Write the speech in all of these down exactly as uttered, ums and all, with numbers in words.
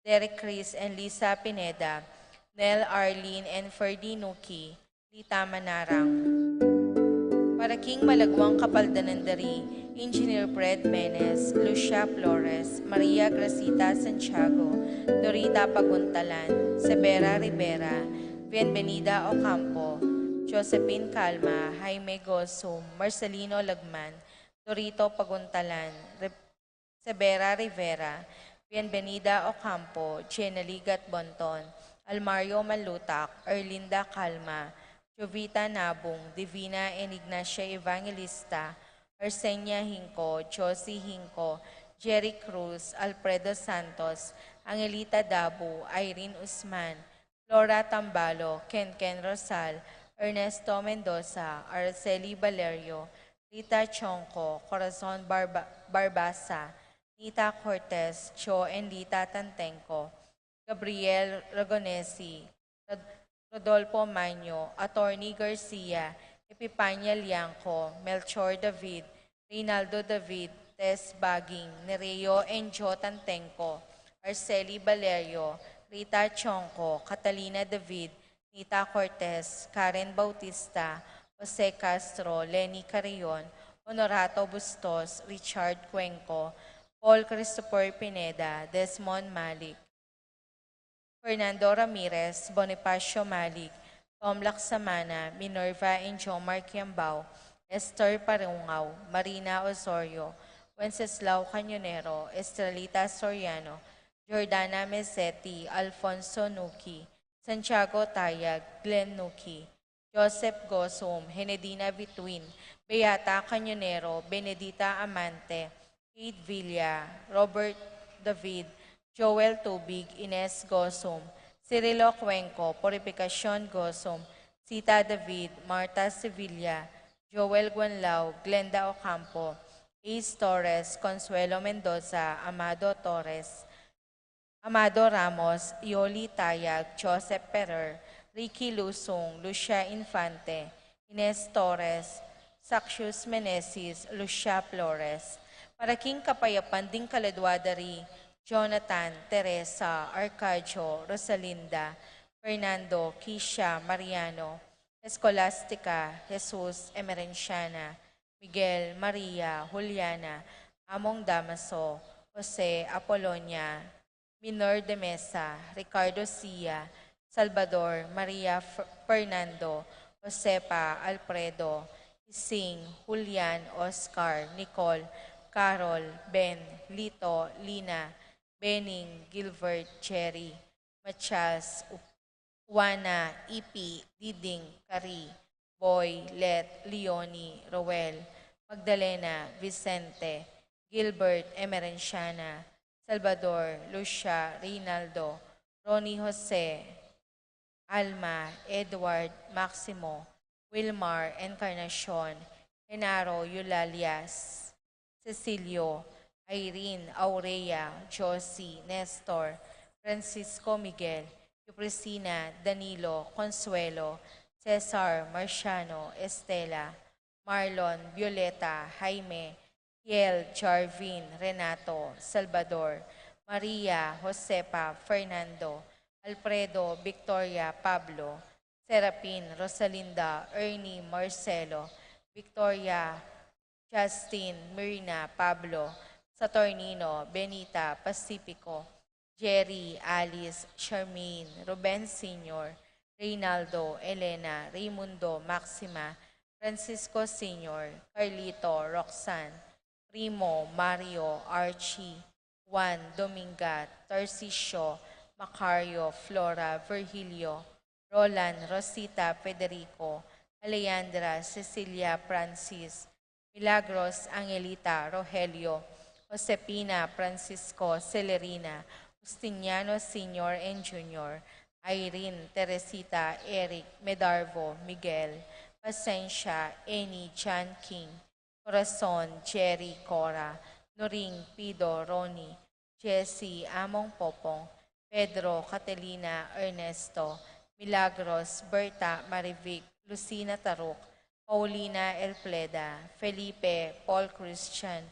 Derek Chris and Lisa Pineda, Nel Arlene and Ferdy Nuki, Lita Manarang. Para king malagwang kapaldanan dari, Engineer Fred Menes, Lucia Flores, Maria Gracita Santiago, Dorita Paguntalan, Severa Rivera, Bienvenida Ocampo, Josephine Calma, Jaime Gosum, Marcelino Lagman, Dorito Paguntalan, Re-, Severa Rivera, Bienvenida Ocampo, Jenna Ligat Bonton, Almario Malutak, Erlinda Calma, Jovita Nabung, Divina and Ignacia Evangelista, Arsenia Hinco, Josie Hinco, Jerry Cruz, Alfredo Santos, Angelita Dabu, Irene Usman, Flora Tambalo, Ken Ken Rosal, Ernesto Mendoza, Araceli Valerio, Rita Chonco, Corazon Barba-, Barbaza, Nita Cortez, Jo and Lita Tantenco, Gabriel Ragonesi, Rod-, Rodolfo Maño, Attorney Garcia, Epipania Liangco, Melchor David, Reynaldo David, Tess Baging, Nereo and Jo Tantenco, Arceli Valerio, Rita Chonco, Catalina David, Nita Cortez, Karen Bautista, Jose Castro, Leni Carrion, Honorato Bustos, Richard Cuenco, Paul Christopher Pineda, Desmond Malik, Fernando Ramirez, Bonifacio Malik, Tom Laksamana, Minerva and Jomar Kiambao, Esther Parungao, Marina Osorio, Wenceslao Cañonero, Estrelita Soriano, Jordana Mezzetti, Alfonso Nuki, Santiago Tayag, Glenn Nuki, Joseph Gosum, Henedina Bituin, Beata Cañonero, Benedita Amante, Kate Villa, Robert David, Joel Tubig, Ines Gosum, Cirilo Cuenco, Purificacion Gosum, Sita David, Martha Sevilla, Joel Guanlao, Glenda Ocampo, Ace Torres, Consuelo Mendoza, Amado Torres, Amado Ramos, Yoli Tayag, Joseph Ferrer, Ricky Lusung, Lucia Infante, Ines Torres, Saxius Meneses, Lucia Flores. Para king kapayapan ding kaladwa dari, Jonathan, Teresa, Arcadio, Rosalinda, Fernando, Kisha, Mariano, Escolastica, Jesus, Emerenciana, Miguel, Maria, Juliana, Among Damaso, Jose, Apolonia, Minor de Mesa, Ricardo Sia, Salvador, Maria F-, Fernando, Josefa, Alfredo, Ising, Julian, Oscar, Nicole, Carol, Ben, Lito, Lina, Bening, Gilbert, Jerry, Matias, Juana, Ipi, Diding, Kari, Boy, Let, Leonie, Roel, Magdalena, Vicente, Gilbert, Emerenciana, Salvador, Lucia, Reynaldo, Ronnie Jose, Alma, Edward, Maximo, Wilmar, Encarnacion, Genaro, Eulalia, Cecilio, Irene, Aurea, Josie, Nestor, Francisco, Miguel, Euprosina, Danilo, Consuelo, Cesar, Marciano, Estela, Marlon, Violeta, Jaime, Kiel, Jarvin, Renato, Salvador, Maria, Josefa, Fernando, Alfredo, Victoria, Pablo, Serapin, Rosalinda, Ernie, Marcelo, Victoria, Justin, Mirna, Pablo, Saturnino, Benita, Pacifico, Jerry, Alice, Charmaine, Ruben Senior, Reynaldo, Elena, Raymundo, Maxima, Francisco Senior, Carlito, Roxanne, Primo, Mario, Archie, Juan, Dominga, Tarcisio, Macario, Flora, Virgilio, Roland, Rosita, Federico, Alejandra, Cecilia, Francis, Milagros, Angelita, Rogelio, Josefina, Francisco, Celerina, Justiniano Senior and Junior, Irene, Teresita, Eric, Medarvo, Miguel, Pasensia, Annie, John King, Corazon, Jerry, Cora, Noring, Pido, Ronnie, Jessie, Among Popong, Pedro, Catalina, Ernesto, Milagros, Berta, Marivic, Lucina Taruk, Paulina Elfleda, Felipe, Paul Christian,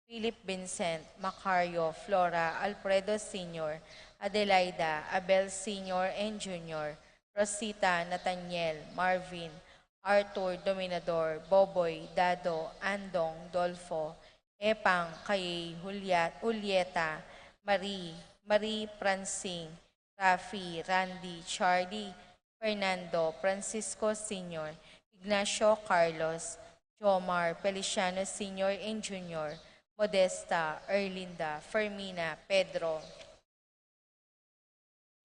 Philip Vincent, Macario, Flora, Alfredo Senior, Adelaida, Abel Senior and Junior, Rosita, Nathaniel, Marvin, Arthur, Dominador, Boboy, Dado, Andong, Dolfo, Epang, Kayay, Juliet, Julieta, Marie, Marie Francine, Rafi, Randy, Charlie, Fernando, Francisco Senior, Ignacio, Carlos, Jomar, Feliciano Senior and Junior, Modesta, Erlinda, Fermina, Pedro,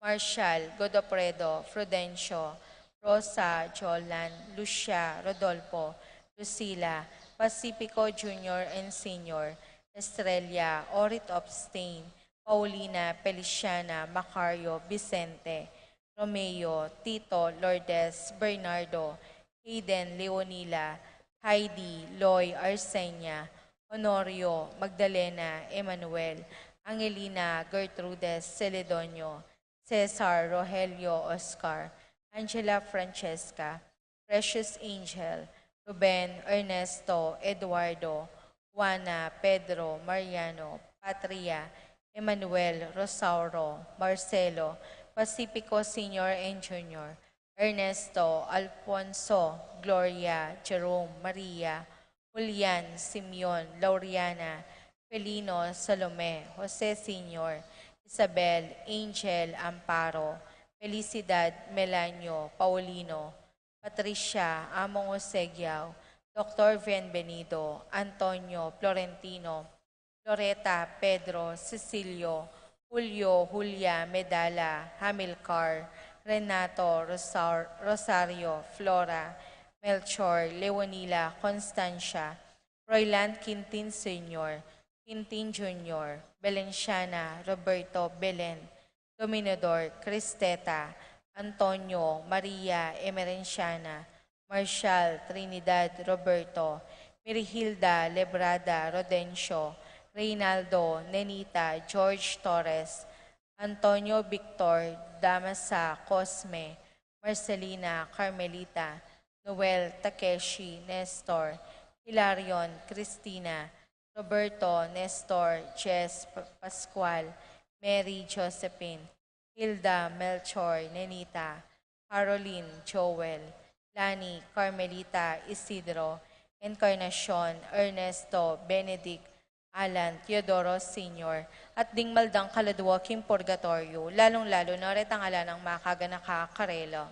Marshall, Godofredo, Prudencio, Rosa, Jolan, Lucia, Rodolfo, Lucila, Pacifico Junior and Senior, Estrella, Orit Obstain, Paulina, Feliciana, Macario, Vicente, Romeo, Tito, Lourdes, Bernardo, Hayden, Leonila, Heidi, Loy, Arsenia, Honorio, Magdalena, Emmanuel, Angelina, Gertrudes, Celedonio, Cesar, Rogelio, Oscar, Angela, Francesca, Precious Angel, Ruben, Ernesto, Eduardo, Juana, Pedro, Mariano, Patria, Emmanuel, Rosauro, Marcelo, Pacifico Senior and Junior, Ernesto, Alfonso, Gloria, Jerome, Maria, Julian, Simeon, Lauriana, Felino, Salome, Jose Senior, Isabel, Angel, Amparo, Felicidad, Melanio, Paulino, Patricia, Among Osegiao, Doctor Bienvenido, Antonio, Florentino, Loreta, Pedro, Cecilio, Julio, Julia, Medala, Hamilcar, Renato, Rosar-, Rosario, Flora, Melchor, Leonila, Constancia, Royland Quintin Senior, Quintin Junior, Belenciana, Roberto, Belen, Dominador, Cristeta, Antonio, Maria, Emerenciana, Marshall, Trinidad, Roberto, Mirihilda, Lebrada, Rodencio, Reynaldo, Nenita, George Torres, Antonio, Victor, Damasa, Cosme, Marcelina, Carmelita, Noel, Takeshi, Nestor, Hilarion, Cristina, Roberto, Nestor, Jess, Pa-, Pascual, Mary, Josephine, Hilda, Melchor, Nenita, Caroline, Joel, Lani, Carmelita, Isidro, Encarnacion, Ernesto, Benedict, Alan, Teodoro Senior, at ding maldang kaladua king purgatoryo, lalung-lalu na retang ala nang makaganaka karela.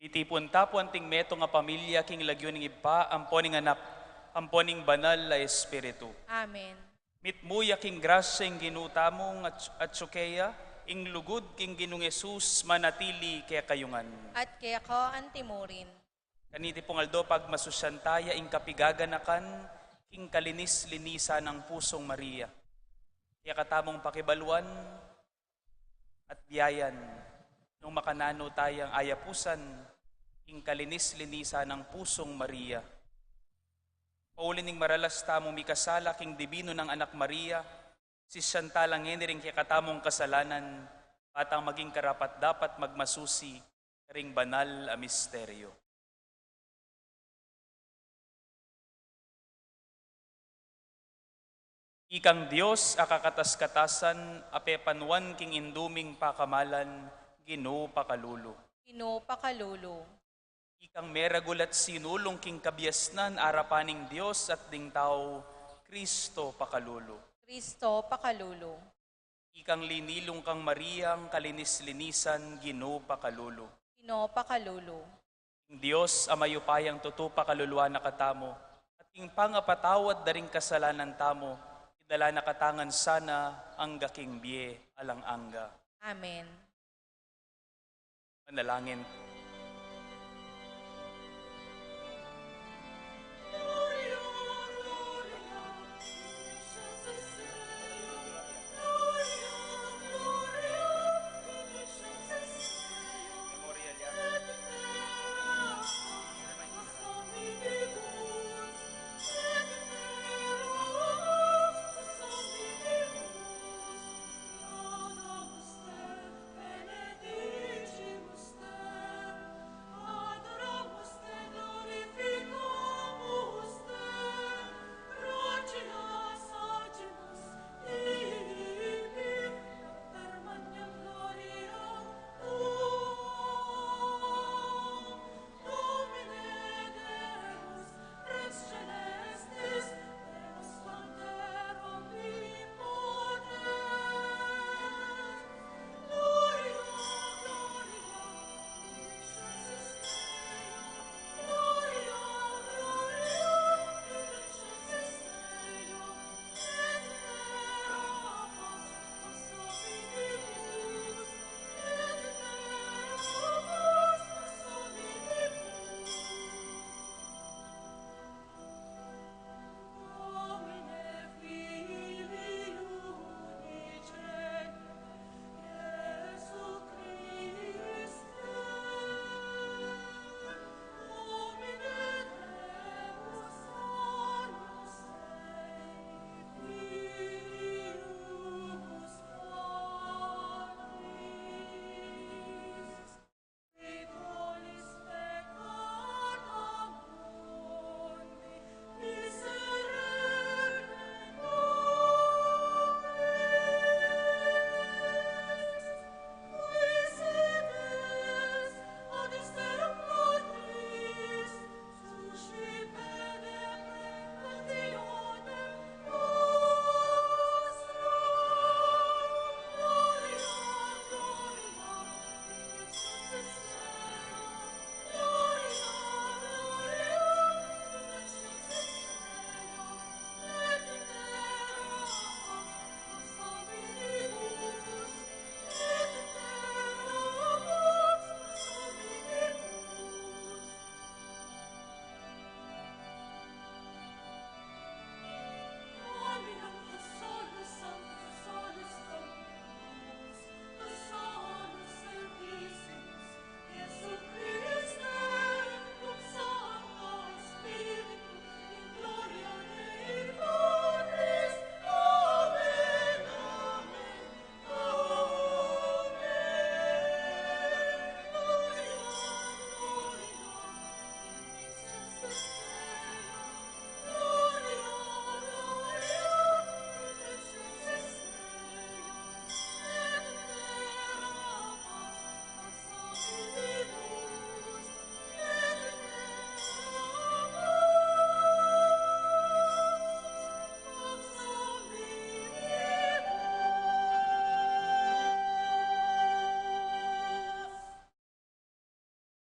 Itipun ta pu anting metung a pamilya king lagyu ning Ibpa, ampo ning Anak, ampo ning Banal a Espiritu. Amen. Mitmu ya king grasya ing Ginu tamung at, atsu keya, ing lugud king Ginung Jesus manatili kekayu ngan. At keka antimurin. Kaniti pung aldo pagmasusyan taya ing kapigaganakan king kalinis-linisan nang Pusung Maria. Kekatamung pakibaluan at biayan nung makananu tayang ayapusan ing kalinis-linisan nang Pusung Maria. Pauli ning maralas tamung mikasala king dibinu nang Anak Maria, sisyan tala ngeni ring kekatamung kasalanan, patang maging karapat-dapat magmasusi karing banal a misteryo. Ikang Dios a kakatas-katasan, a pepanuan king Indu ming pakamalan, Ginu pakalulu. Ginu pakalulu. Ikang meragul at sinulung king kabiasnan arapan ning Dios at ding tau, Kristo pakalulu. Kristo pakalulu. Ikang linilung kang Mariang kalinis-linisan, Ginu pakalulu. Ginu pakalulu. Ing Dios a mayupayang tutu pakaluluan na katamu, at ing pangapatawad da ring kasalanan tamu, idala na katamu ngan sana angga king bie alang angga. Amen. Manalangin.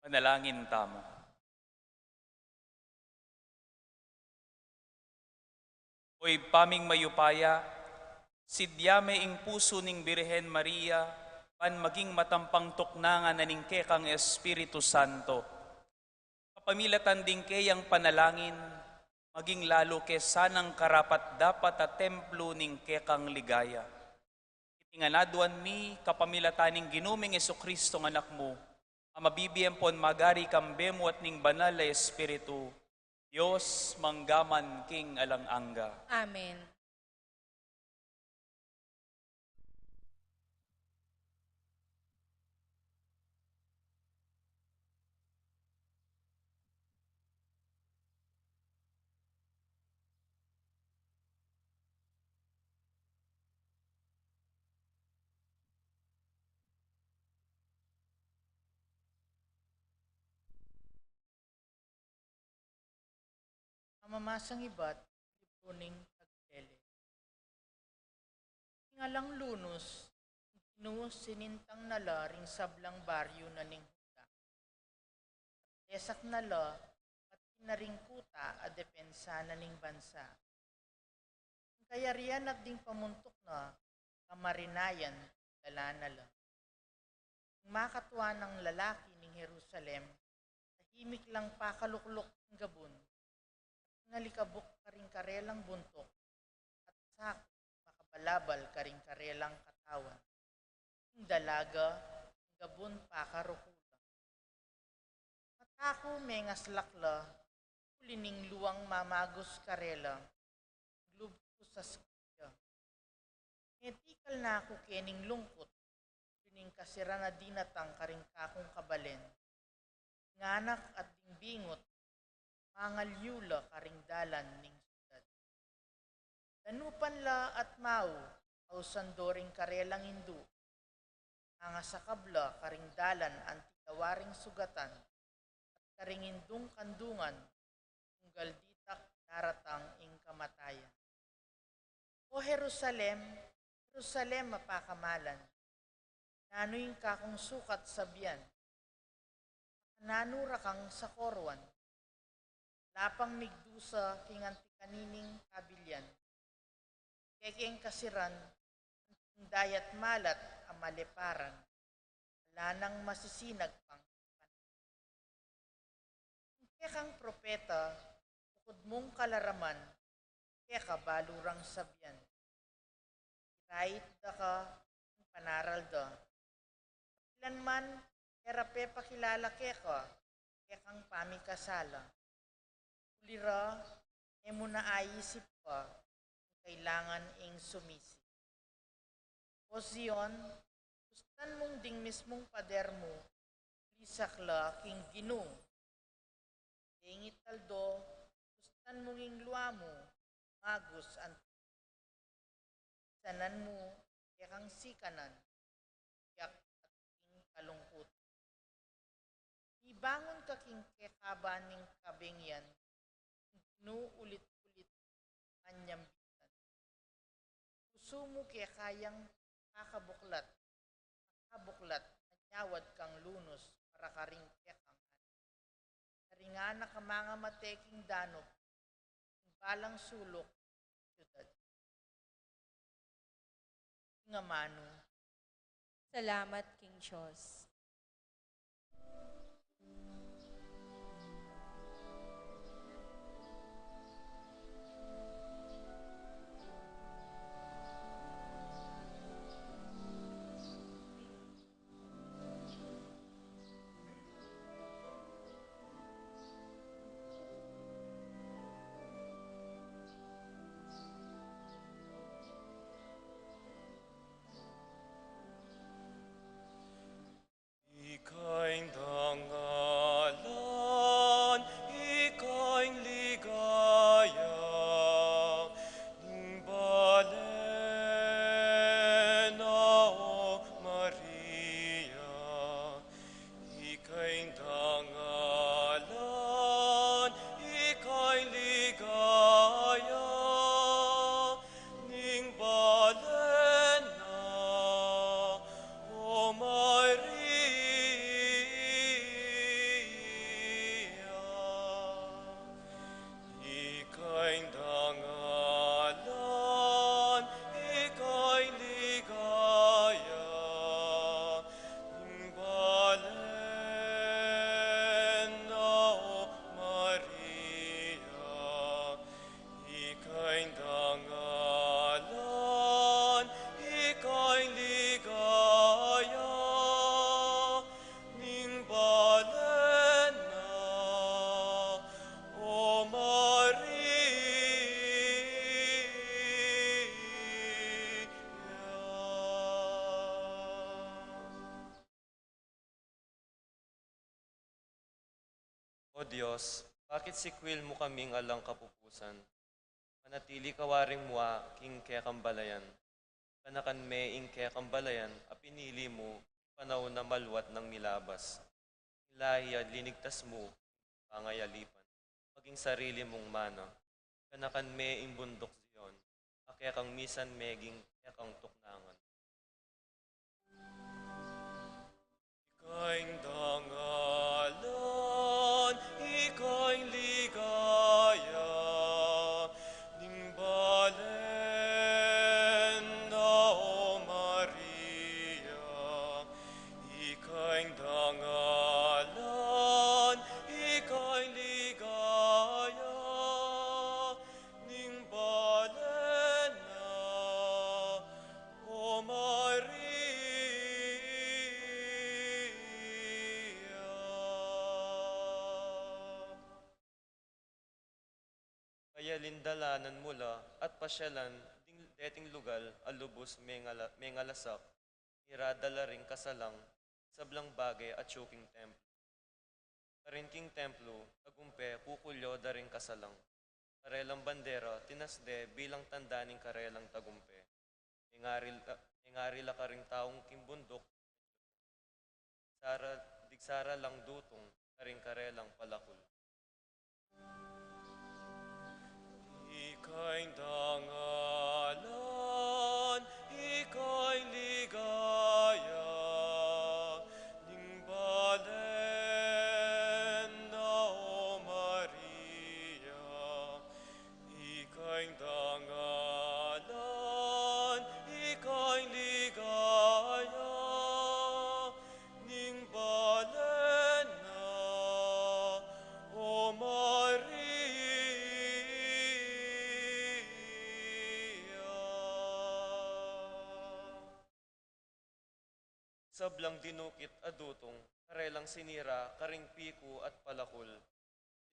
Manalangin tamu. O Ibpa ming mayupaya, sidya me ing pusu ning Birhen Maria, ban maging matampang tuknangan na ning kekang Espiritu Santo. Kapamilatan ding keyang panalangin, maging lalu ke sanang karapat-dapat a templo ning kekang ligaya. Iti ngan aduan mi kapamilatan ning Ginu ming Jesucristo nga Anak mu, a mabibie ampon magari kambe mu at ning Banal a Espiritu, Dios mangga man king alang angga. Amen. Pamamasang ibat, libru ning Tagalele. Ing alang Lunus, ing Ginu sinintang na la ring sablang baryu na ning Juda. Desak na la, pati na ring kuta a depensa na ning bansa. Ing kayarian at ding pamuntuk na, kamarinayan, dala na la. Ing makatua nang lalaki ning Jerusalem, tahimik lang pakalukluk king gabun, at ing alikabuk karing karelang buntuk, at saku makabalabal karing karelang katawan. Ing dalaga, king gabun pakaruku la. Mata ku mengaslak la, uli ning luang mamagus karela, lub ku sa sikya. Metikal na ku kening lungkut, uli ning kasiran a dinatang karing kakung kabalen. Ing anak at ding bingut, mangalyu la karing dalan ning siudad. Danupan la at mau, ausan do ring karelang indu. Mangasakab la karing dalan anti da waring sugatan, at karing indung kandungan, tunggal ditak daratang ing kamatayan. O Jerusalem, Jerusalem a pakamalan, nanu ing kakung sukat sabian? Nanu ra kang sakoruan? Lapang migdusa king anti kanining kabilian. Kekeng kasiran, anting dayat malat a maleparan, ala nang masisinag pang. Ing kekang propeta, bukud mung kalaraman, keka balu rang sabian. Irait da ka ing panaral da. Ilan man e ra pepakilala keka, kekang pamikasala. Uli ra, e mu na aisip pa, kailangan ing sumisip. O Zion, kustan mung ding mismung pader mu, lisak la king Ginu. Deng italdo, kustan mung ing lua mu, magus anti. Sanan mu, kekang sikanan, yak at ing kalungkutan. Ibangun ka king kekaban ning kabeng yan, ing Ginu ulit-ulit manyambitan. Pusu mu keka yang kakabuklat, kakabuklat, manyawad kang Lunus para karing kekang anak. Karing anak a mangamate king danup, king balang suluk, siudad. Ing amanu. Salamat king Dios. Ika ing dang O Dios, bakit sikwil mu kaming alang kapupusan? Manatili ka waring mua king kekang balayan. Ganakan me ing kekang balayan a pinili mu, panaun a maluat nang milabas. Ing lahi a linigtas mu, pangayalipan, maging sarili mung mana. Ganakan me ing bunduk Zion, a kekang misan meging kekang tuknangan. Ika ing dangalan, ika ing ligaya, ning balen na, O Maria. Ika ing dangalan, ika ing ligaya, ning balen na, O Maria. Kaya lindalanan mu la at pasyalan ding, deting lugal a lubus mengala-, mengalasak, iradal la ring kasalang, sablang bage atyu king templo. Karin king templo, tagumpe, kukulyo da ring kasalang. Karelang bandera, tinas de bilang tanda ning karelang tagumpe. Mengari la, mengari la karing taung king bunduk, sara, digsara lang dutung karing karelang palakul. Ika ing dangalan, ika ing ligaya, ning balen na, O Maria. Ika ing dangalan, ika ing ligaya, ning balen na, O Maria. Sablang dinukit a dutung, karelang sinira karing piku at palakul.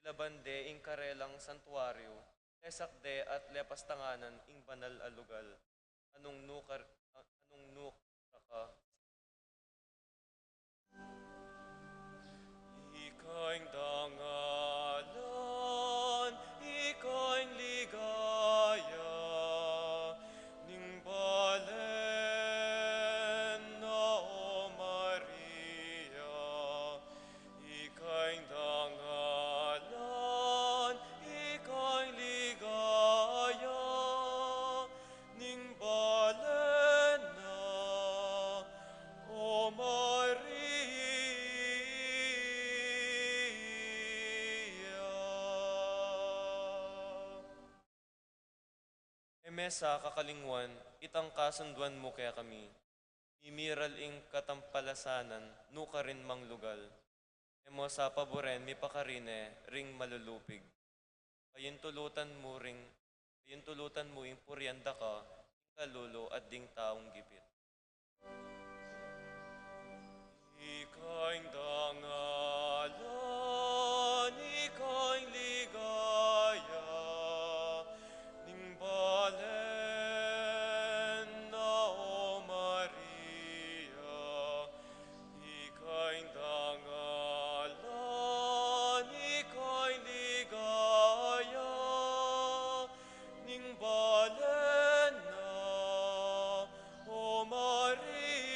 Ilaban de ing karelang santuaryu, lesak de at lepas tanganan ing banal a lugal. Anung nukar-, a-, anung nukara ka? Ika ing dangalan, ika ing ligaya, ning balen na, O Maria. Ika ing dangalan, ika ing ligaya, ning balen na, O Maria. E me sa kakalingwan itang kasunduan mu kekami. Mimiral ing katampalasanan, nukarin mang lugal. E mu sa paburen mipakarine ring malulupig. Payintulutan mu ring, payintulutan mu ing purian daka, ing kalulu at ding taung gipit. Ika ing dangalan, ika ing ligaya, ning balen na, O Maria. Ika ing dangalan, ika ing ligaya, ning balen na, O Maria.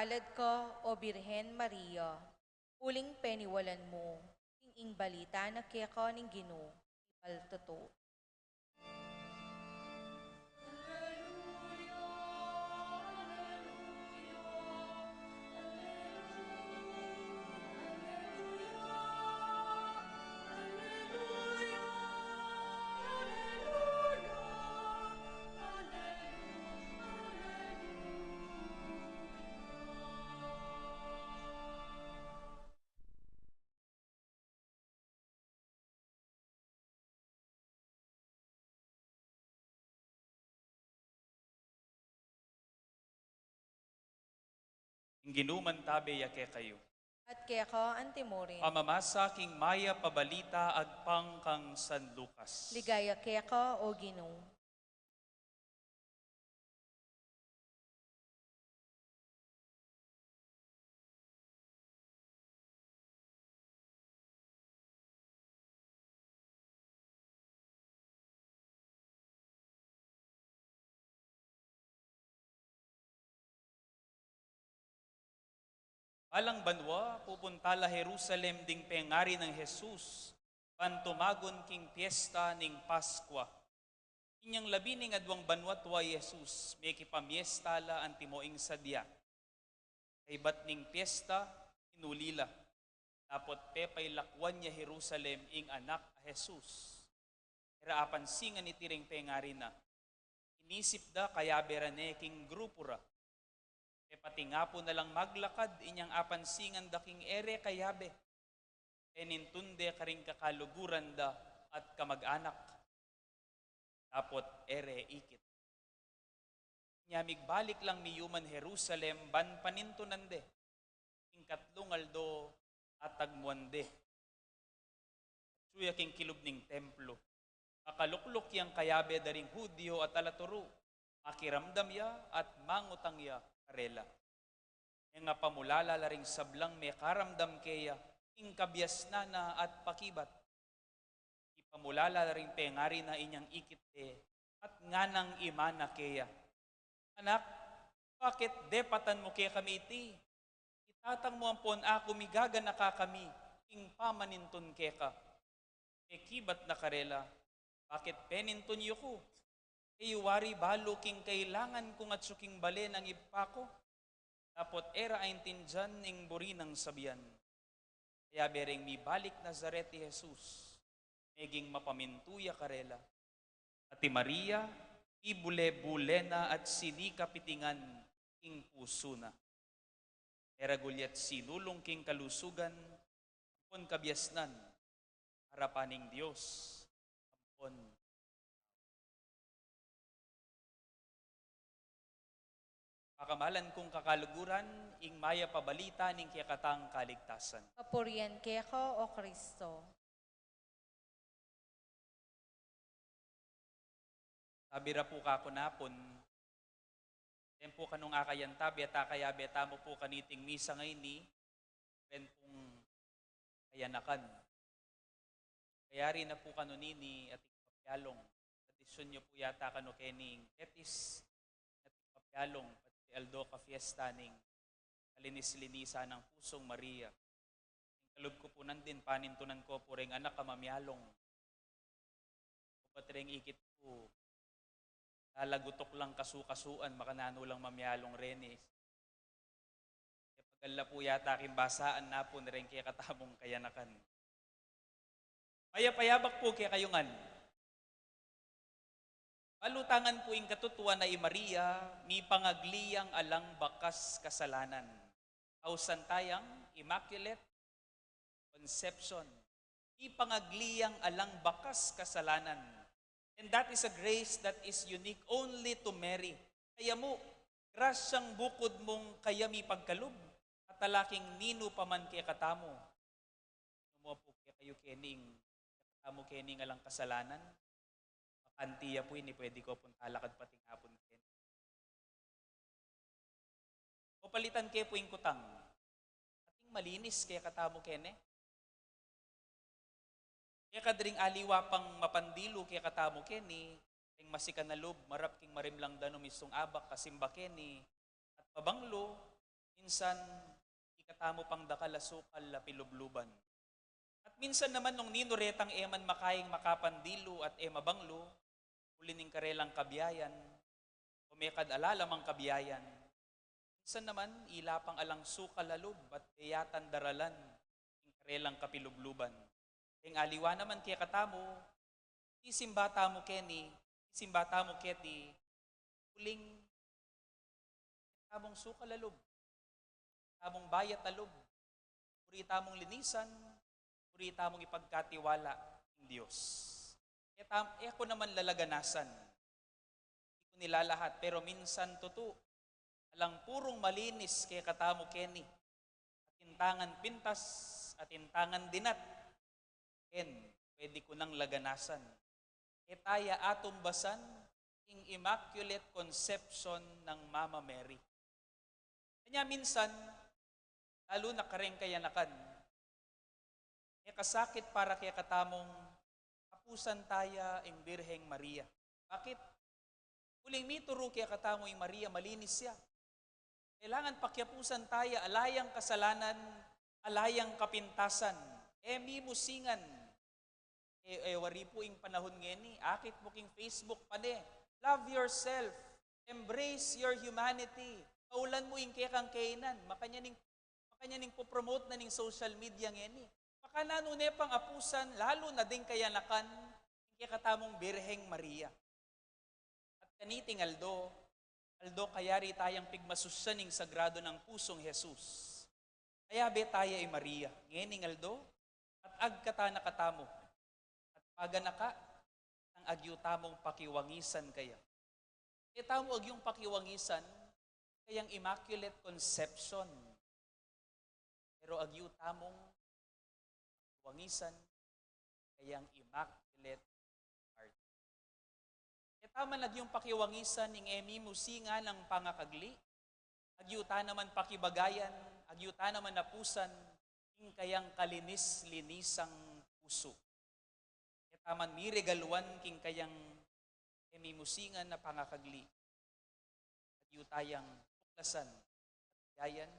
Palad ka, O Birhen Maria, uling peniwalan mu ing, ing balita na keka ning Ginu, ipaltutu. Ing Ginu mantabe ya kekayu. At keka antimurin. Pamamasa king mayap a balita agpang kang San Lucas. Ligaya keka, O Ginu. Balang banua, pupunta la Jerusalem ding pengari nang Jesus, ban tumagun king piesta ning Paskua. Inyang labi ning aduang banua tua i Jesus, mekipamiesta la antimo ing sadya. Kaybat ning piesta, inuli la. Dapot pepailakuan ya Jerusalem ing anak a Jesus. E ra apansingan iti ring pengari na. Inisip da kayabe ra ne king grupu ra. Pepatingapu na lang maglakad inyang apansingan da king e re kayabe. Penintun de karing kakaluguran da at kamag-anak. Dapot e re ikit. Inya migbalik lang miyuman Jerusalem ban panintunan de. Ing katlung aldo atagmuan de. Atsu ya king kilub ning templo. Makalukluk yang kayabe da ring Judio at alaturu. Makiramdam ya at mangutang ya karela. Inya pamulala la ring sablang mekaramdam keya ing kabiasnan na at pakibat. Ipamulala la ring pengari na inyang ikit de at nganang imana keya, "Anak, bakit depatan mu kekami iti? Itatang mu ampon aku, migaganaka kami king pamanintun keka." Pekibat na karela, "Bakit penintun yu ku? E yu wari balu king kailangan kung atsu king bale nang Ibpa ku?" Dapot e ra aintindian ing buri nang sabian. Kayabe ring mibalik Nazaret i Jesus, meging mapamintu ya karela. At i Maria, ibule-bule na at sinikap iti ngan king pusu na. E ra gulyat sinulung king kalusugan ampon kabiasnan, arapan ning Dios ampon. Pakamalan kung kakaluguran, ing mayap a balita ning kekatang kaligtasan. Kapurian keka, O Kristo. Tabi ra pu kaku napun, den pu kanung akayantabe at akayabe tamu pu kaniting misa ngeni, ren pung kayanakan. Kayari na pu kanu nini ating papialung. Tradisyun yu pu yata kanu keni ing Betis, ating papialung, pati aldo ka fiesta ning kalinis-linisan nang Pusong Maria. Ing kalub ku pu nandin, panintunan ku pu reng anak a mamialung. Ubat reng ikit ku, lalagutuk lang kasu-kasuan, makananu lang mamialung reni. E pagal la pu yata king basaan napun reng kekatamung kayanakan. Mayap a yabak pu kekayu ngan. Balu ta ngan pu ing katutuan a i Maria, mipangagli yang alang bakas kasalanan. Ausan taya ing Immaculate Conception. Mipangagli yang alang bakas kasalanan. And that is a grace that is unique only to Mary. Kaya mu, grasyang bukud mung kaya mipagkalub, at ala king ninu pa man kekatamu. Nung mu pu kekayu keni ing, kekatamu keni ing alang kasalanan, bakanti ya pu ini, pwede ko pung talakad patingapun keni. O palitan ke pu ing kutang. Ating malinis kekatamu keni. Kekad ring aliwa pang mapandilu kekatamu keni, ring masikan a lub, marap king marimlang danum, isung abak, kasimba keni, at mabanglu, Minsan, ikatamu pang dakal a sukal a pilubluban. At minsan naman nung ninu retang e man makaing makapandilu at e mabanglu, uli ning karelang kabiayan, o mekad ala la mang kabiayan. Minsan naman, ila pang alang sukal a lub at e yatang daralan ing karelang kapilubluban. Ing aliwa naman kekatamu, sisimba tamu keni, sisimba tamu keti, uling tamung sukal a lub, tamung bayat a lub, buri tamung linisan, buri tamung ipagkatiwala ing Dios. E tam-, e ku naman lalaganasan, di ku nilalahat, pero minsan tutu, alang purung malinis kekatamu keni, atin tangan pintas, atin tangan dinat, ken, pwede ku nang laganasan. E taya atumbasan ing Immaculate Conception nang Mama Mary. Kanya minsan, lalu na kareng kayanakan, e kasakit para kekatamung apusan taya ing Birheng Maria. Bakit? Uling mituru kekatamu ing Maria, malinis ya. Kailangan pakiapusan taya, ala yang kasalanan, ala yang kapintasan. E mi musingan. E, e, wari pu ing panahun ngeni, akit mu king Facebook pane, "Love yourself, embrace your humanity." Kaulan mu ing kekang kainan, makanyan ing, makanyan ing popromote na ning social media ngeni. Makananu ne pang apusan, lalu na ding kayanakan, ing kekatamung Birheng Maria. At kaniting aldo, aldo kayari tayang pigmasusyan ing sagrado nang pusung Jesus. Ayabe taya i Maria ngening aldo, at agkata na katamu, at paganaka nang agyu tamung pakiwangisan kaya. E tamu agyung pakiwangisan kayang Immaculate Conception, pero agyu tamung pakiwangisan kayang Immaculate Heart. E ta man agyung pakiwangisan ing e mi musingan a pangakagli, agyu ta naman pakibagayan, agyu ta naman apusan ing kayang kalinis-linisang pusu. E ta man miregaluan king kayang e mi musingan a pangakagli, agyu tayang tuklasan at bigayan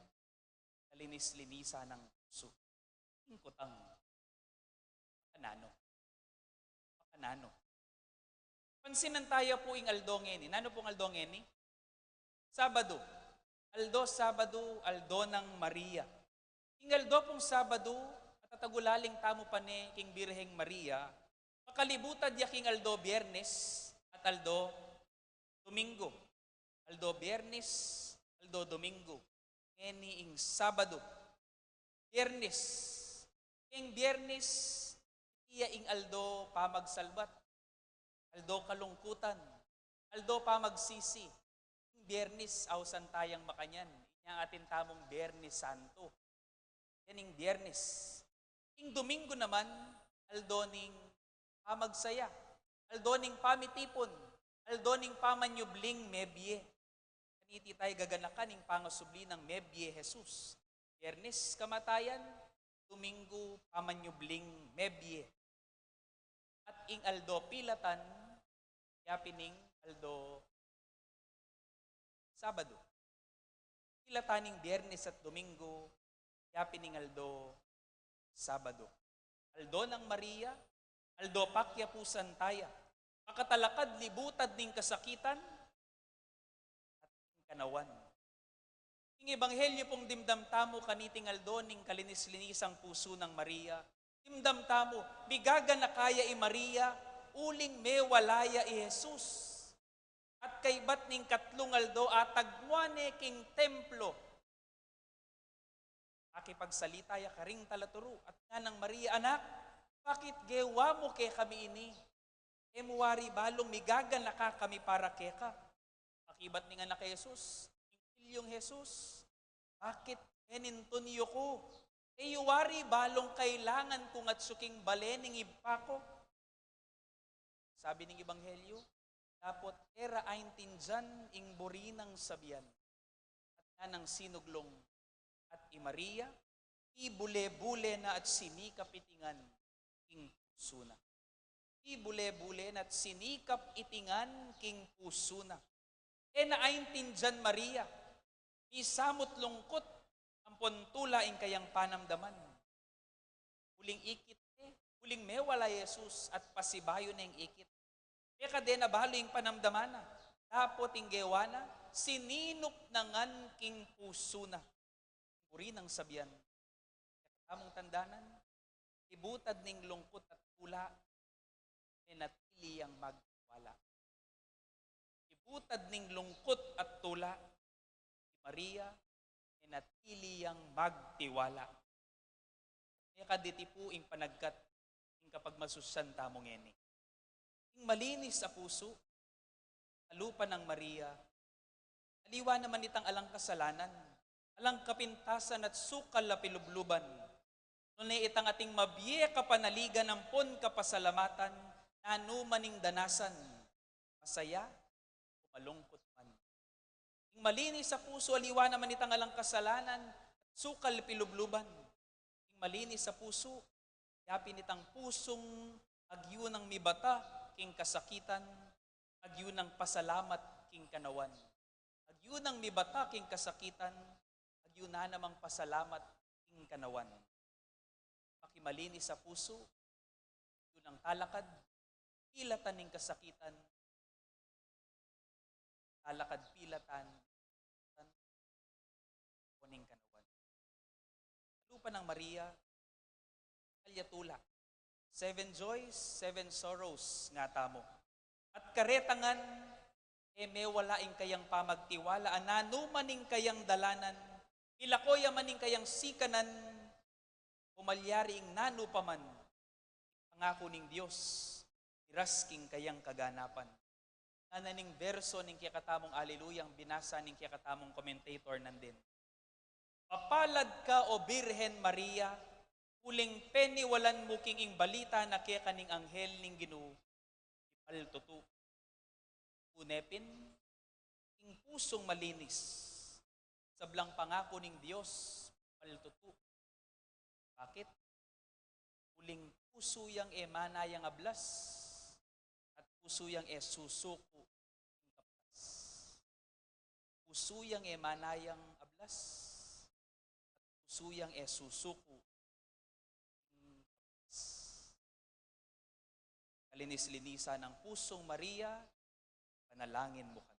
kalinis-linisan nang pusu. Ing kutang, makananu? Makananu? Pansinan taya pu ing aldo ngeni. Nanu pung aldo ngeni? Sabadu. Aldo Sabadu, aldo nang Maria. Ing aldo pung Sabadu, at atagulaling tamu pane king Birheng Maria, makalibutad ya king aldo Biyernes at aldo Domingo. Aldo Biyernes, aldo Domingo. Ngeni ing Sabadu. Biyernes. Ing Biyernes, iya ing aldo pamagsalbat, aldo kalungkutan, aldo pamagsisi. Ing Biyernes, ausan tayang makanyan. Inya atin tamung Biyernes Santo. Yan ing Biyernes. Ing Domingo naman, aldo ning pamagsaya, aldo ning pamitipun, aldo ning pamanyubling mebie. Kaniti taya gaganakan ing pangasubli nang mebie Jesus. Biyernes kamatayan, Domingo pamanyubling mebie. At ing aldo pilatan, ya pin ing aldo Sabadu. Pilatan ing Biyernes at Domingo, ya pin ing aldo Sabadu. Aldo nang Maria, aldo pakiapusan taya. Makatalakad libutad ning kasakitan at ning kanawan. Ing ebanghelyo pung dimdam tamu kaniting aldo ning kalinis-linisang pusu nang Maria, dimdam tamu, migaganaka ya i Maria, uling mewala ya i Jesus. At kaybat ning katlung aldo, atagmuan ne king templo. Akipagsalita ya karing talaturu, at nganang, "Maria, anak, bakit gewa mu kekami ini? E mu wari balung migaganaka kami para keka?" Akibat ning anak i Jesus, "Ing ilyung Jesus, bakit penintun yu ku? E yu wari balung kailangan kung atsu king bale ning Ibpa ku?" Sabi ning ebanghelyo, dapot e ra aintindian ing buri nang sabian. At nganang sinuglung, at i Maria, ibule-bule na at sinikap iti ngan king pusu na. Ibule-bule na at sinikap iti ngan king pusu na. E na aintindian Maria, misamut lungkut Pon tula ing kayang panamdaman. Uling ikit e, uling mewala i Jesus at pasibayu ne ing ikit. Mekad e na balu ing panamdaman na, dapot ing gewa na, sininuk na ngan king pusu na. Buri nang sabian, kekatamung tandanan, ibutad ning lungkut at tula, menatili yang magtiwala. Ibutad ning lungkut at tula, i Maria, menatili yang magtiwala. Mekad iti pu ing panagkat ing kapagmasusyan tamu ngeni. Ing malinis a pusu, alupa nang Maria, aliwa naman itang alang kasalanan, alang kapintasan at sukal a pilubluban, nune itang ating mabie kapanaligan ampon kapasalamatan, nanu man ing danasan, masaya o malungkut man. Ing malinis a pusu, aliwa naman itang alang kasalanan at sukal pilubluban. Ing malinis a pusu, yapin itang pusung agyu nang mibata king kasakitan, agyu nang pasalamat king kanawan. Agyu nang mibata king kasakitan, agyu na namang pasalamat king kanawan. Makimalinis a pusu, agyu nang talakad pilatan ning kasakitan, talakad pilatan, o ning kanawan. Alupa nang Maria, kalya tula. Seven joys, seven sorrows, ngatamu. At kareta ngan, e mewala ing kayang pamagtiwala, a nanu man ing kayang dalanan, milako ya man ing kayang sikanan, o malyari ing nanu pa man, pangaku ning Dios, iras king kayang kaganapan. Ngana ning verso ning kekatamung Alleluia, ing binasa ning kekatamung commentator nandin. Mapalad ka, O Birhen Maria, uling peniwalan mu king ing balita na keka ning anghel ning Ginu, ipaltutu. Une pin, ing pusung malinis, sablang pangaku ning Dios, ipaltutu. Bakit? Uling pusu yang e manayang ablas, at pusu yang e susuku king kaptas. Pusu yang e manayang ablas, at pusu yang e susuku king kaptas. Kalinis-linisan nang pusung Maria, panalangin mu kami.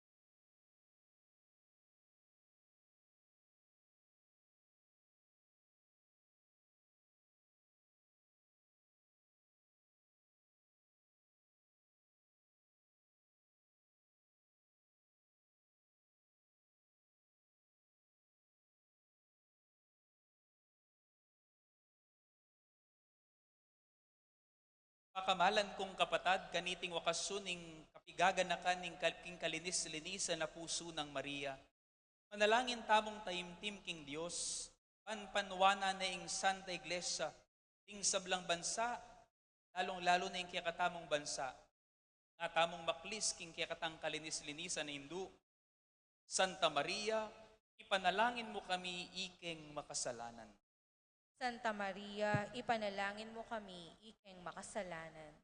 Pakamalan kung kapatad, kaniting wakas ning kapigaganakan ning kal-, king kalinis-linisan a pusu nang Maria. Manalangin tamung taimtim king Dios, panpanwanan na ing Santa Iglesia, ding sablang bansa, lalung-lalu na ing kekatamung bansa. Nga tamung maklis king kekatang kalinis-linisan a indu. Santa Maria, ipanalangin mu kami ikeng makasalanan. Santa Maria, ipanalangin mu kami ikeng makasalanan.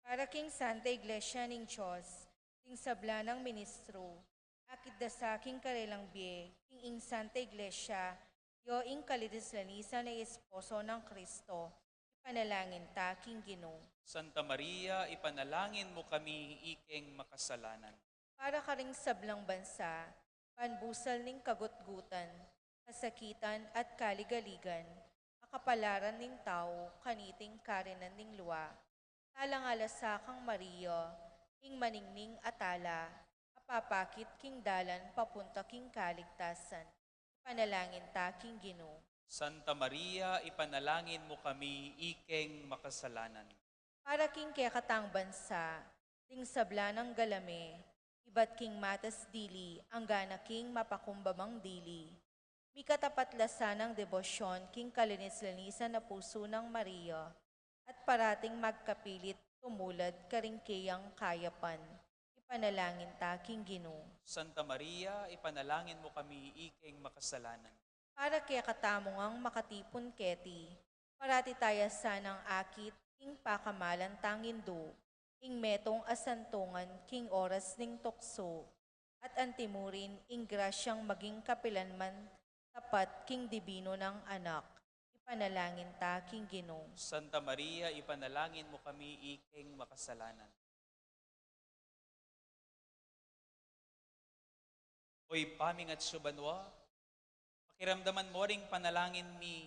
Para king Santa Iglesia ning Dios, ding sabla nang ministro, akit da sa king karelang bie, king ing Santa Iglesia, yo ing kalinis-linisan a esposo nang Kristo, ipanalangin ta king Ginu. Santa Maria, ipanalangin mu kami ikeng makasalanan. Para karing sablang bansa, banbusal ning kagutgutan, kasakitan at kaligaligan, a kapalaran ning tau, kaniting karinan ning lua. Talang ala sa kang Maria, ing maningning a tala, a papakit king dalan papunta king kaligtasan. Ipanalangin ta king Ginu. Santa Maria, ipanalangin mu kami ikeng makasalanan. Para king kekatang bansa, ding sabla nang galame, ibat king matas dili, anggana king mapakumbabang dili. Mikatapat la sanang debosyon king kalinis-linisan a pusu nang Maria, at parating magkapilit tumulad karing keyang kayapan. Ipanalangin ta king Ginu. Santa Maria, ipanalangin mu kami ikeng makasalanan. Para kekatamu ngang makatipun keti, parati taya sanang akit king pakamalan tang indu, ing metung a santungan king oras ning tuksu, at antimurin ing grasyang maging kapilanman tapat king dibino nang Anak. Ipanalangin ta king Ginu. Santa Maria, ipanalangin mu kami ikeng makasalanan. O Ibpa ming atsu banua, pakiramdaman mu ring panalangin mi,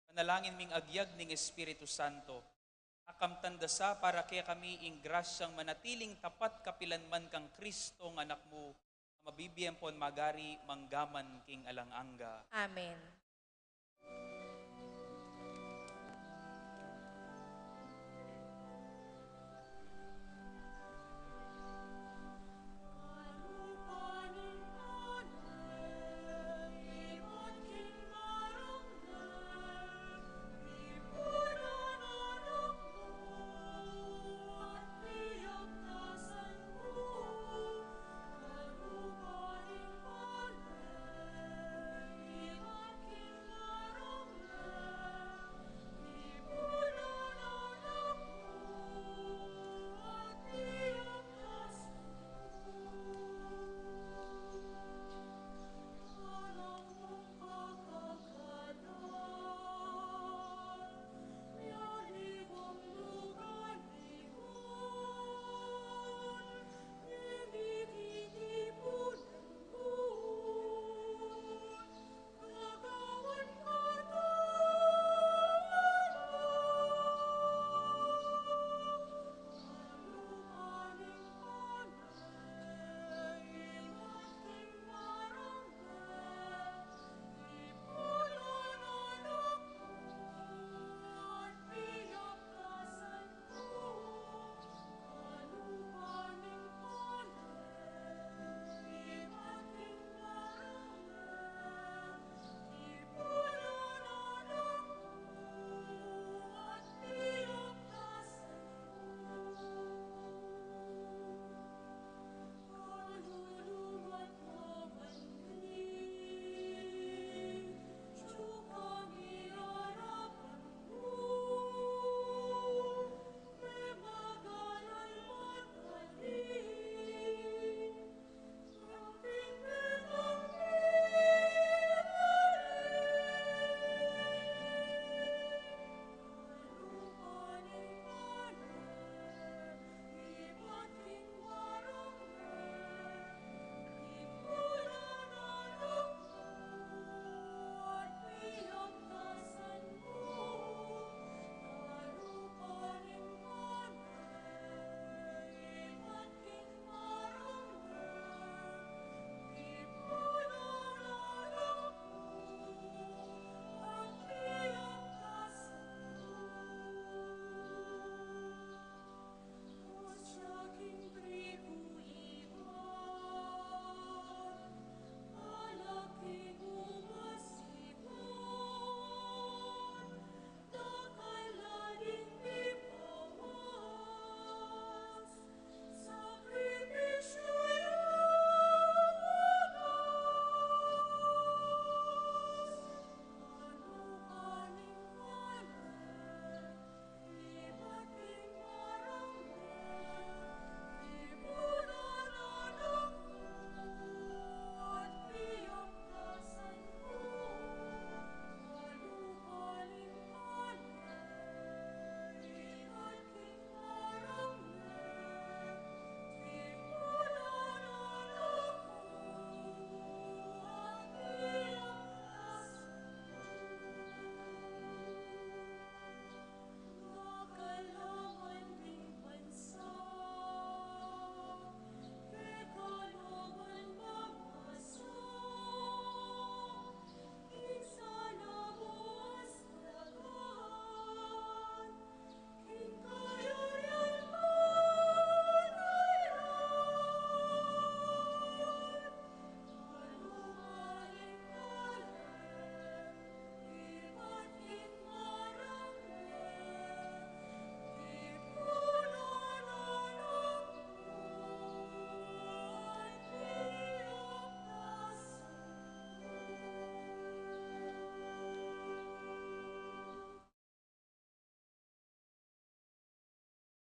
panalangin ming agyag ning Espiritu Santo. Akamtan da sa para kekami ing grasyang manatiling tapat kapilanman kang Kristong Anak mu, a mabibie ampon magari manggaman king alang angga. Amen.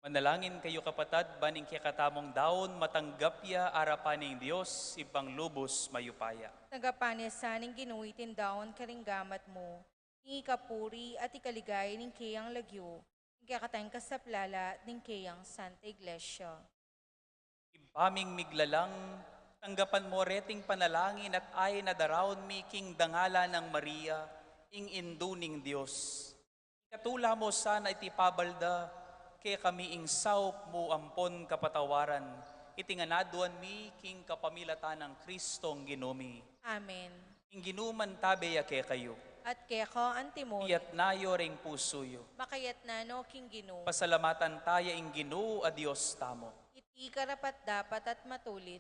Manalangin kayu, kapatad, ban ing kekatamung daun matanggap ya arapan ning Dios, Ibpang lubus mayupaya. Tanggapan na sa ning Ginu iting daun karing gamat mu, ing ikapuri at ikaligaya ning keyang lagyu, ing kekatang kasaplalan at ning keyang Santa Iglesia. Ibpa ming miglalang, tanggapan mu reting panalangin at ain a daraun mi king dangalan nang Maria, ing Indu ning Dios. Ikatula mu sana iti pabal da kekami ing saup mu ampon kapatawaran, iti ngan aduan mi king kapamilatan nang Kristong Ginu mi. Amen. Ing Ginu mantabe ya kekayu. At keka antimurin. Iyatas yu ring pusu yu. Makayatas no king Ginu. Pasalamatan taya ing Ginu a Dios tamu. Iti karapat-dapat at matulid.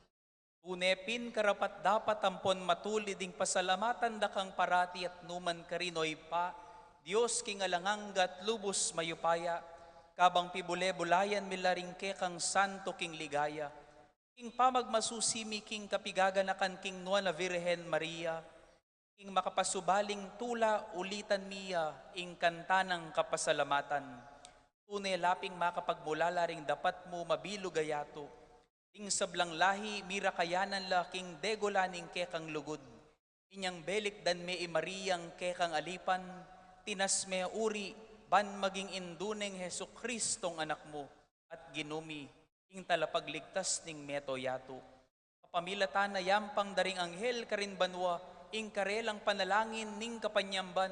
Tune pin karapat-dapat ampon matulid ing pasalamatan da kang parati at nukarin man, O Ibpa, Dios king alang angga at lubus mayupaya, kabang pibule-bulayan mi la ring kekang santo king ligaya, king pamagmasusi mi king kapigaganakan king Nuan a Virgen Maria, king makapasubaling tula ulitan mi ya ing kanta nang kapasalamatan. Tune la ping makapagmulala ring dapat mu mabilug a yatu, ing sablang lahi mirakayanan la king degula ning kekang lugud. Inyang belikdan me i Mariang kekang alipan, tinas me uri, ban maging indu neng Jesucristong Anak mu, at Ginu mi, ing talapagligtas ning meto yatu. Kapamilatan na yampang da ring anghel karin banua, ing karelang panalangin ning kapanyamban,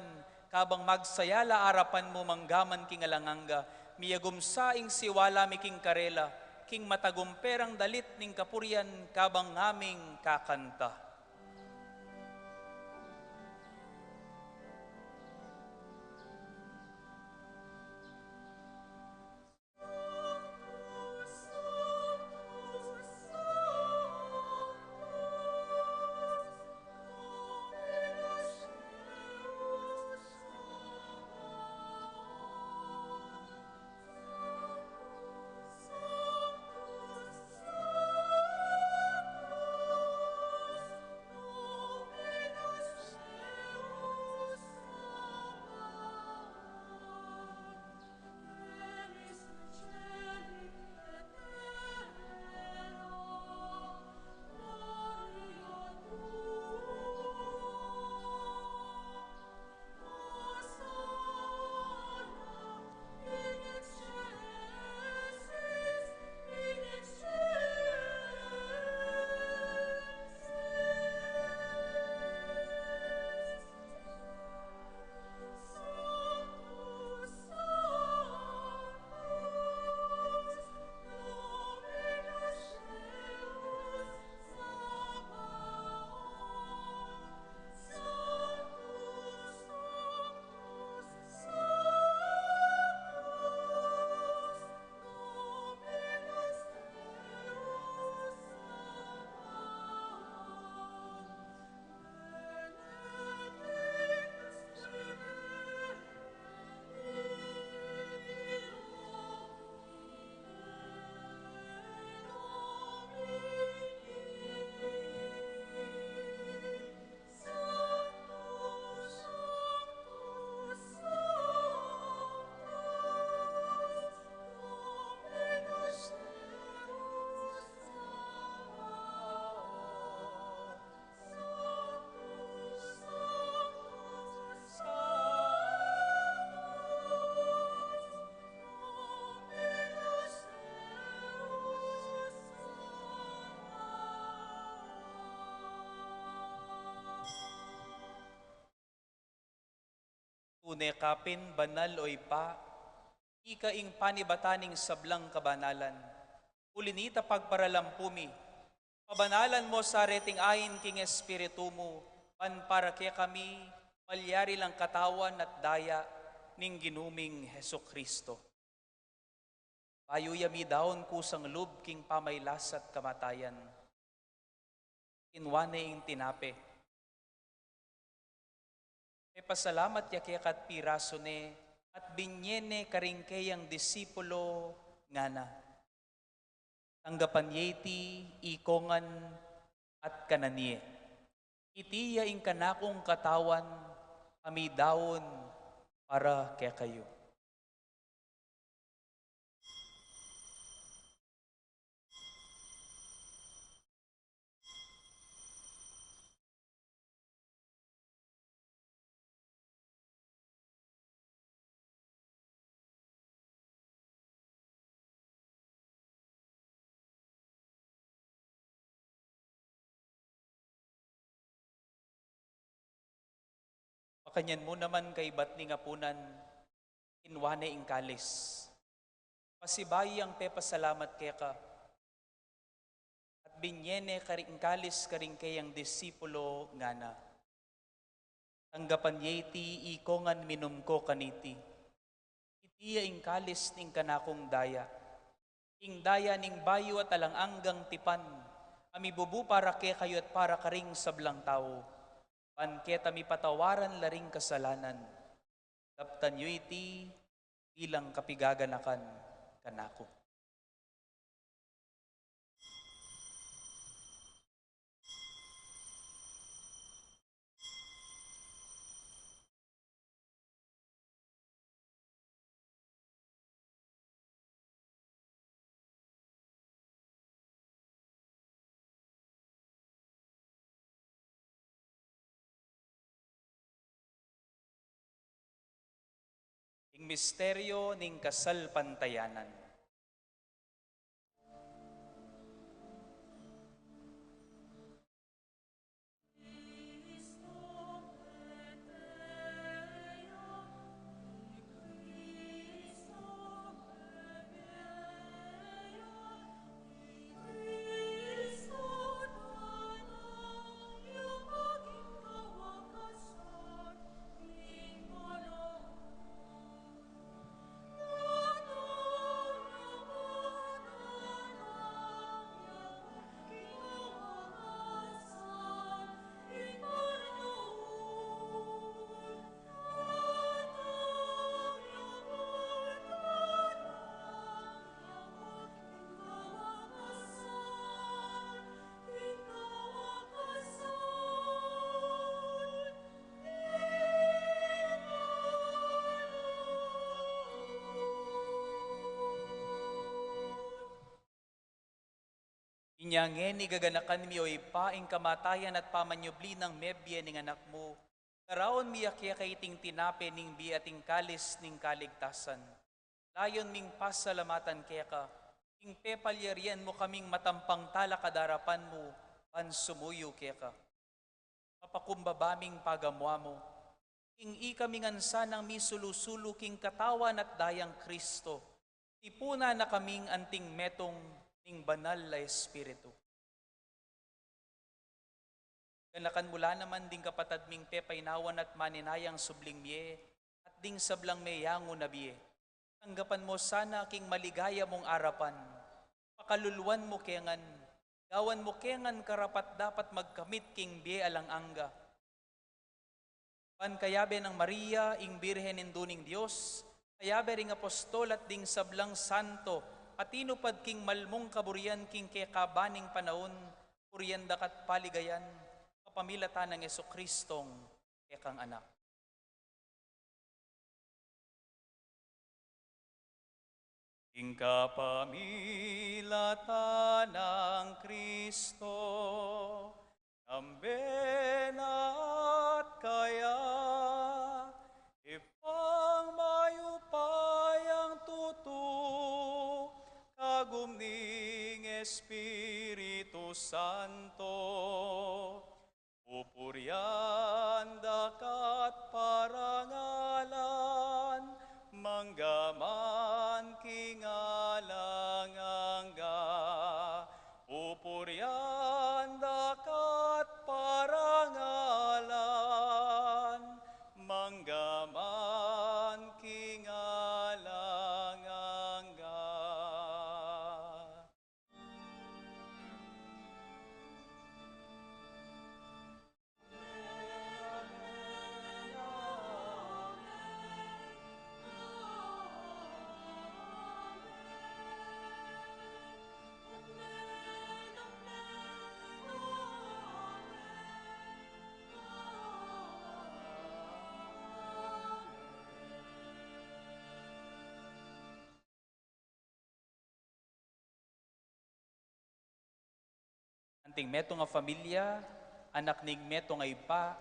kabang magsaya la arapan mu manggaman king alang angga, miyagum sa ing siwala mi king karela, king matagumperang dalit ning kapurian kabang ngaming kakanta. Tune ka pin banal, o Ibpa, ika ing panibatan ning sablang kabanalan. Uli nita pagparalampu mi, pabanalan mo sa reting ain king Espiritu mu, ban para kekami malyari lang katawan at daya ning Ginu ming Jesucristo. Bayu ya midaun kusang lub king pamailas at kamatayan, kinua ne ing tinape, mepasalamat ya keka at pirasu ne, at binye ne karing keyang disipulo, ngana: Tanggapan ye iti ikong ngan at kanan ye. Iti ya ing kanakung katawan a midaun para kekayu. Kanyan mu naman kaibat ning apunan, kinua ne ing kalis. Pasibayu yang pepasalamat keka, at binye ne kari-, ing kalis karing keyang disipulo, ngana: Tanggapan ye iti, ikongan minum ko kaniti. Iti ya ing kalis ning kanakung daya, ing daya ning bayu at alang anggang tipan, a mibubu para kekayu at para karing sablang tau, ban keta mipatawaran la ring kasalanan. Daptan yu iti bilang kapigaganakan kanaku. Ing misteryo ning kasalpantayanan. Inya ngeni gaganakan mi, o Ibpa, ing kamatayan at pamanyubli nang mebie ning Anak mu, daraun mi ya keka iting tinape ning bie at ing kalis ning kaligtasan. Layun ming pasalamatan keka ing pepalyarian mu kaming matampang talakad king arapan mu ban sumuyu keka. Mapakumbaba ming pagamu-amu, ing ikami ngan sanang misulu-sulu king katawan at dayang Kristo, tipunan na kaming anting metung ning Banal a Espiritu. Ganakan mu la naman ding kapatad ming pepainawan at maninayang subling mie, at ding sablang meyangu na bie. Tanggapan mu sana king maligaya mung arapan. Pakaluluan mu ke ngan, gawan mu ke ngan karapat-dapat magkamit king bie alang angga. Ban kayabe nang Maria, ing Birhen Indu ning Dios, kayabe ring apostol at ding sablang santo, a tinupad king malmung kaburian king kekaban ning panaun, purian da ka at paligayan, kapamilatan nang Jesucristong kekang Anak. Ing kapamilatan nang Kristo, kambe na at kaya, Ibpang mayupayang tutu, kagum ning Espiritu Santo, pupurian da ka at parangalan, mangga man king alang angga. Pupurian da ka at parangalan, mangga man king alang angga. Anting metung a familia, anak ning metung a Ibpa,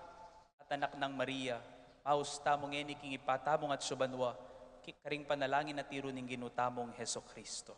at anak nang Maria, paus tamu ngeni king Ibpa tamu ngan atsu banua, ki-, karing panalangin a tiru ning Ginu tamung Jesucristo.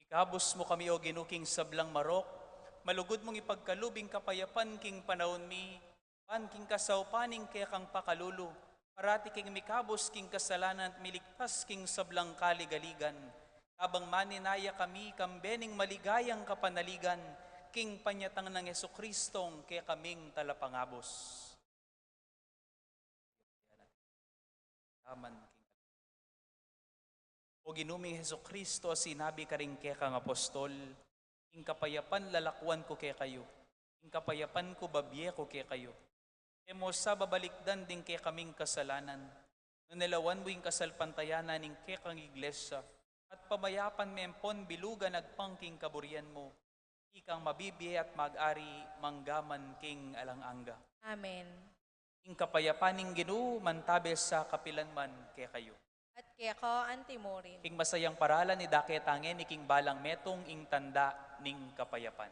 Ikabus mu kami, O Ginu, king sablang marok, malugud mung ipagkalub ing kapayapan king panaun mi, ban king kasaupan ning kekang pakalulu, parati kaming mikabus king kasalanan at miligtas king sablang kaligaligan, kabang maninaya kami kambe ning maligayang kapanaligan, king panyatang nang Jesucristong kekaming Talapangabus. Amen. O Ginu ming Jesucristo, sinabi karing kekang apostol, "Ing kapayapan lalakuan ku kekayu, ing kapayapan ku babie ku kekayu." E mu sa babalikdan ding kekaming kasalanan, nune lawan mu ing kasalpantayanan ning kekang iglesia, at pamayapan me ampon bilugan agpang king kaburian mu. Ikang mabibie at mag-ari manggaman king alang angga. Amen. Ing kapayapan ning Ginu mantabe sa kapilan man kekayu. At keka antimurin. King masayang paralan idake tangeni king balang metung ing tanda ning kapayapan.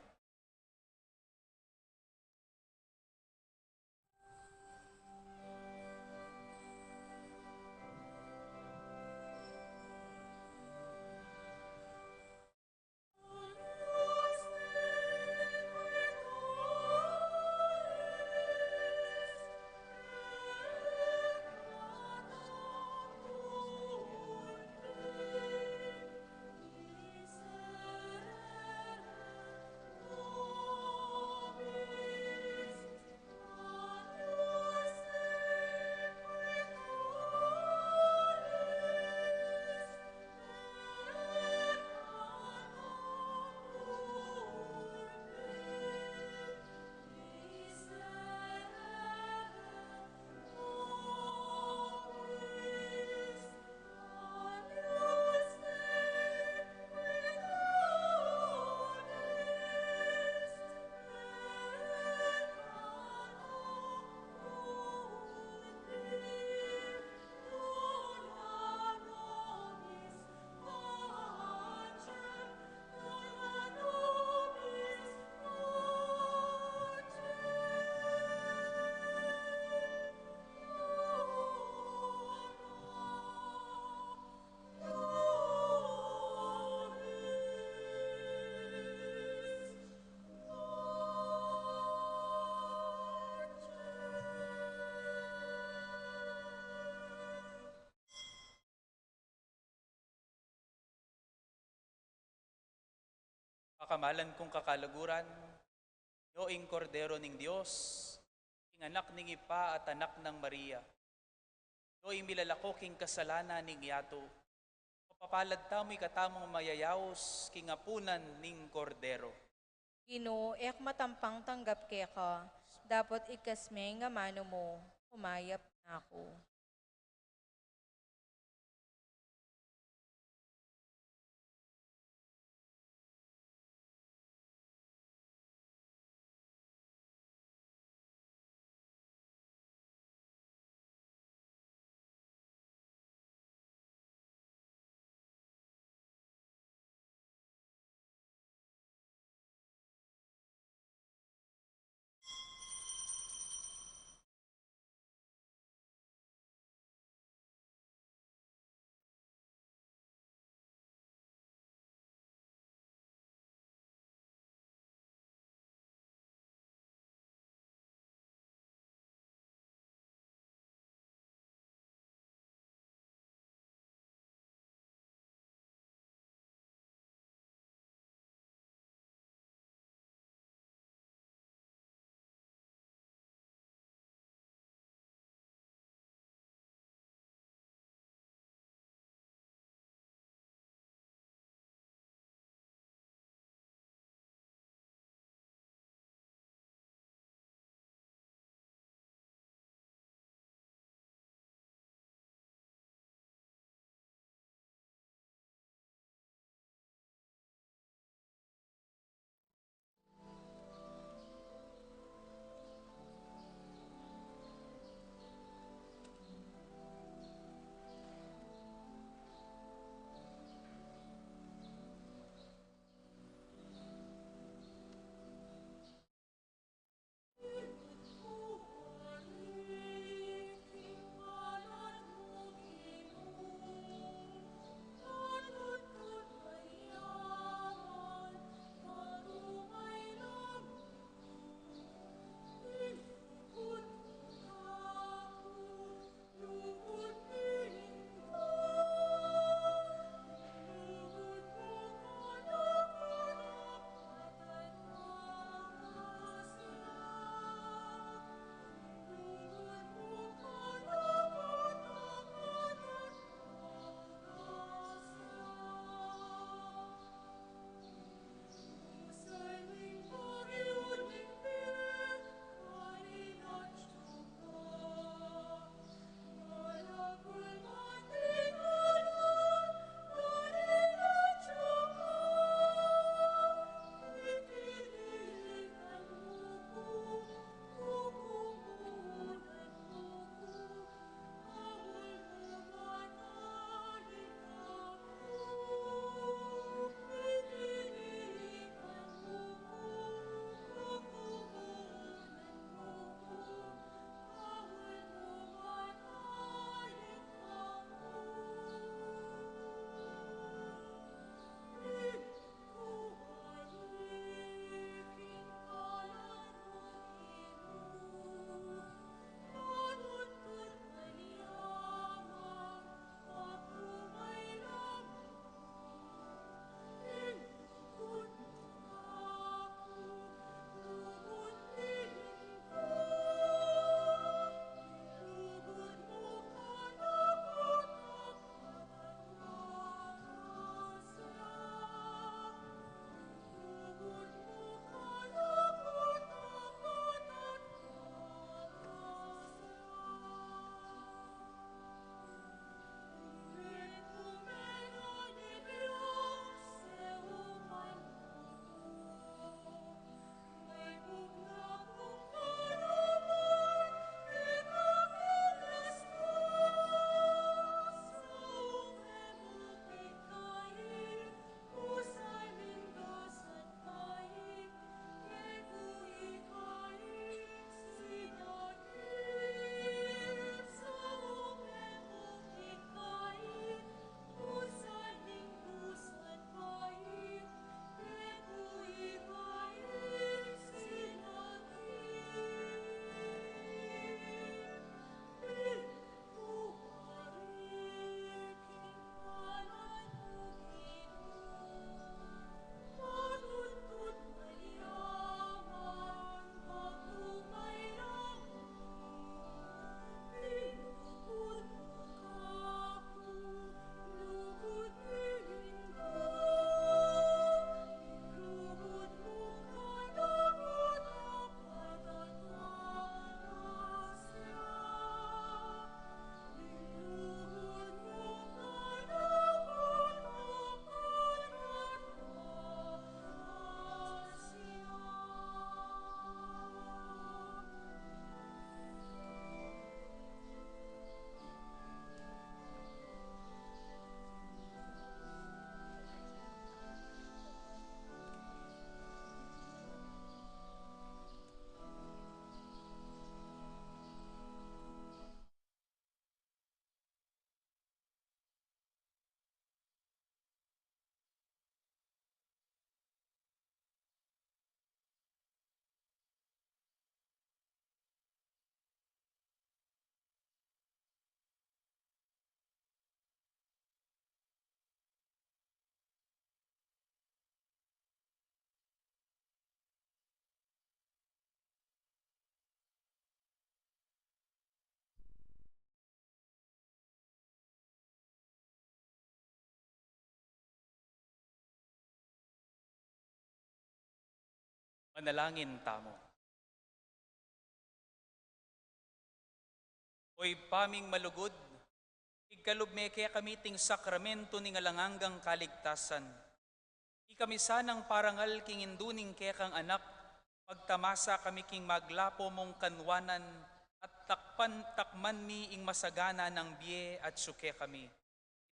Pakamalan kung kakalaguran, io ing Kordero ning Dios, ing Anak ning Ibpa at Anak nang Maria, io ing milalako king kasalanan ning yatu. Mapapalad tamu ing katamung mayayaus king apunan ning Kordero. Ginu, e ku matampang tanggap keka, dapot igkas me ing amanu mu, kumayap na ku. Manalangin tamu. O Ibpa ming malugud, igkalub me kekami iting sakramento ning alang anggang kaligtasan. Ikami sanang parangal king indu ning kekang Anak, pagtamasa kami king maglapo mung kanwanan at takpan, takman mi ing masagana nang bie atyu kekami.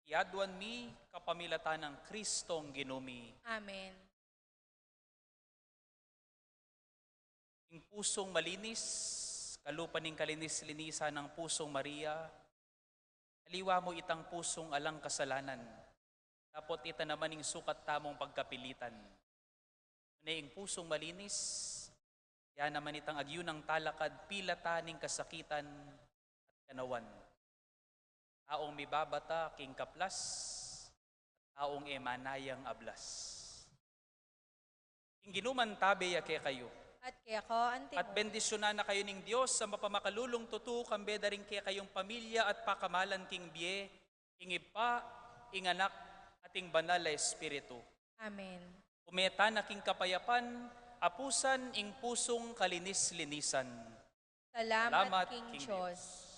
Iti aduan mi kapamilatan nang Kristong Ginu mi. Amen. Ing pusung malinis, kalupa ning kalinis-linisan nang pusung Maria, aliwa mu itang pusung alang kasalanan, dapot ita naman ing sukat tamung pagkapilitan. Nune ing pusung malinis, ya naman itang agyu nang talakad pilatan ning kasakitan at kanawan. Taung mibabata king kaplas, taung e manayang ablas. Ing Ginu mantabe ya kekayu. At keka antimu. At bendisyunan na kayu ning Dios a mapamakalulung tutu, kambe da ring kekayung pamilya at pakamalan king bie, ing Ibpa, ing Anak, at ing Banal a Espiritu. Amen. Ume tana king kapayapan, apusan ing pusung kalinis-linisan. Salamat, Salamat king king Dios. Dios.